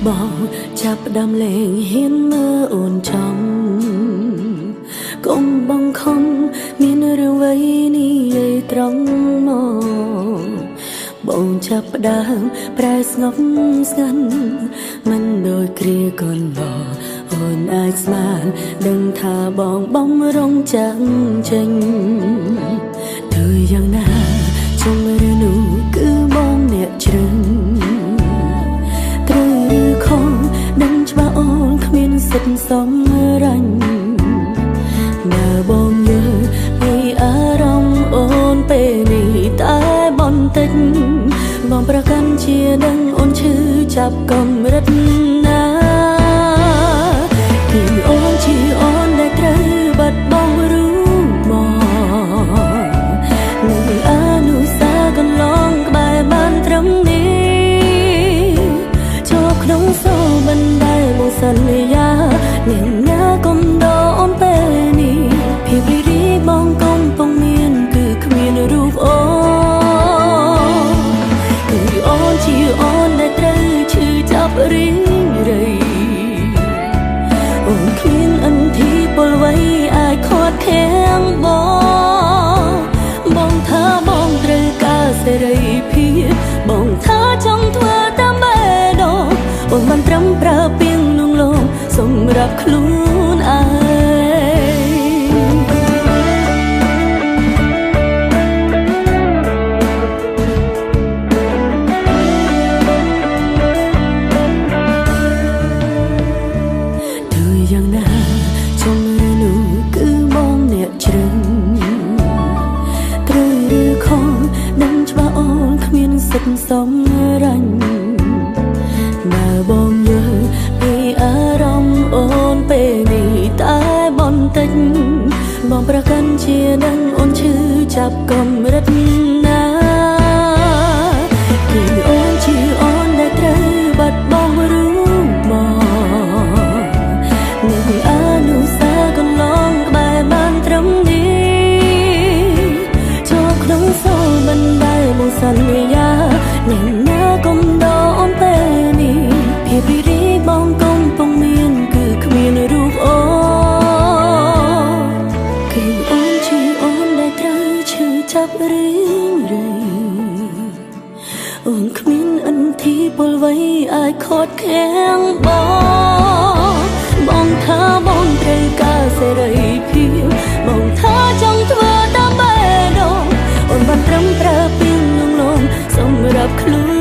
បងចាប់ផ្ដើមលេងហ៊ានមើលអូនចំកុំបង្ខំមានរឿងអ្វីនិយាយត្រង់មកបងចាប់ផ្ដើមប្រែស្ងប់ស្ងាត់មិនដូចគ្រាកន្លងអូនអាចស្មានដឹងថាបងបំរុងចាំចេញទៅយ៉ាងណាជុំរឿងនោះគឺបងអ្នកជ្រឹងត្រូវឬខុសដឹងច្បាស់អូនគ្មានសិទ្ធិសំរាញ់បើបងយល់ពីអារម្មណ៍អូនពេលនេះតែបន្តិចបងប្រកាន់ជានឹងអូនឈឺចាប់កម្រិតណាគឺអូនជាអូនដែលត្រូវបាត់បង់រូបមកនឹងអនុសាសន៍កន្លងក្បែរបានត្រឹមនេះជាប់ក្នុងសូបិនដែលបងសន្យានឹងណាកុំដកអូនពេលនេះភាពរីរីបងកំពុងមានគឺគ្មានរូបអូនគឺអូនជាអូនដែលត្រូវឈឺចាប់រីរីអូនគ្មានអន្ធីពលអ្វីអាចខាត់ខាំងបងបងថាបងត្រូវការសេរីភាពបងថាចង់ធ្វើតាមបេះដូងអូនមិនត្រឹមប្រើពីងលងលងសម្រាប់ខ្លួនឯងទៅយ៉ាងណាជុំរឿងនោះគឺបងអ្នកជ្រឹងត្រូវឬខុសដឹងច្បាស់អូនគ្មានសិទ្ធិសំរាញ់បើបងយល់ពីអារម្មណ៍អូនពេលនេះតែបន្តិចបងប្រកាន់ជានឹងអូនឈឺចាប់កម្រិតណាគឺអូនជាអូនដែលត្រូវបាត់បង់រូបមកនឹងអនុសាសន៍កន្លងក្បែរបានត្រឹមនេះជាប់ក្នុងសូបិនដែលបងសន្យានឹងណាកុំដកអូនពេលនេះភាពរីរីបងកំពុងមានគឺគ្មានរូបអូនគឺអូនជាអូនដែលត្រូវឈឺចាប់រីរីអូនគ្មានអន្ធីពលអ្វីអាចខាត់ខាំងបងបងថាបងត្រូវការសេរីភាពបងថាចង់ធ្វើតាមបេះដូងអូនបានត្រឹមប្រើពីងលងលងសម្រាប់ខ្លួន